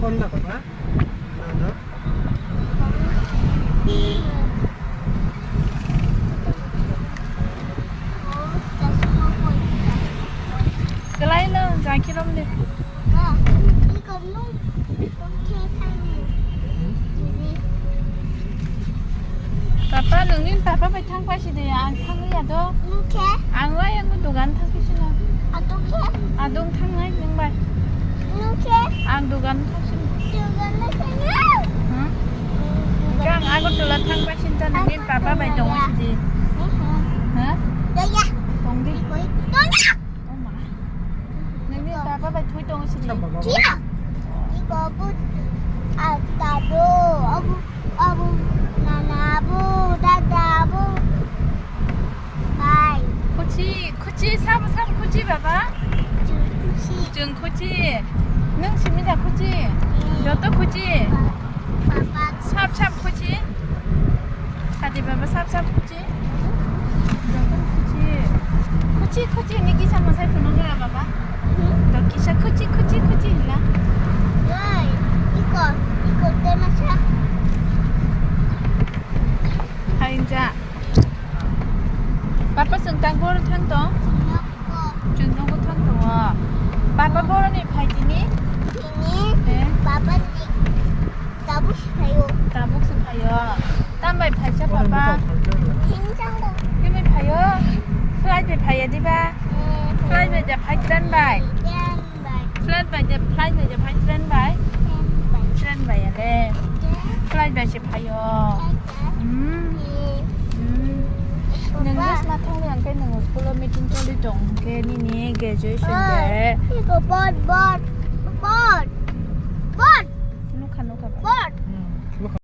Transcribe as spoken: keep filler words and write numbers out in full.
Phone na papa. Na na. Kalai no, jaki rom de. Papa, nungni papa bai thang pai si de, ang thang ya do. Nung khe? Ang wai ang dugan thang si na. Adung khe? Adung thang nai nung bai. Nung khe? Ang dugan thang si. Dugan thang si. Hmm? Kang Agartala thang pai si ta nungni papa bai tong si de. Hmm. Ha? Ya ya. Tong di. Koi. Tong ya. Oh ma. Nini papa bai thui tong sini. Kia? Iko bu, ah, tado, abu, abu, nana abu, dada abu. Bye. Khuchi, khuchi, sab, sab khuchi baba. Khuchi. Jung khuchi. Nung simi da khuchi. Hmm. Joto khuchi. Ba-, baba. Sab, sab khuchi. Sadi baba sab, sab khuchi. Joto khuchi. Khuchi, khuchi, ni kisa masai phunuk na baba. Hmm? To kisa khuchi, khuchi, khuchi hinla. Oi, iko, iko te masa. Hainja. Papa sengtang bor thang tong? Sengtang bor. Chwng nogo thang tongo. Papa boroni phai tini? Tini eh? Papa ni tabuk se phaio. Tabuk se phaio. Tam bai phaisa papa? Himjang bo. Himai phaio? Flight bai phaia diba? Eh, flight bai da phai train bai? Train bai. Flight bai da, flight bai da phai train bai? Train bai. Train bai ale. Train. Flight bai se phaio. Flight bai. Hmm. Eh. Hmm. Papa. Nung bus ma thangli ang khe nung school o meeting choli tong khe nini graduation day. Oi, iko bot, bot, bot, bot. Nukha, nukha ba. Bot. Hmm.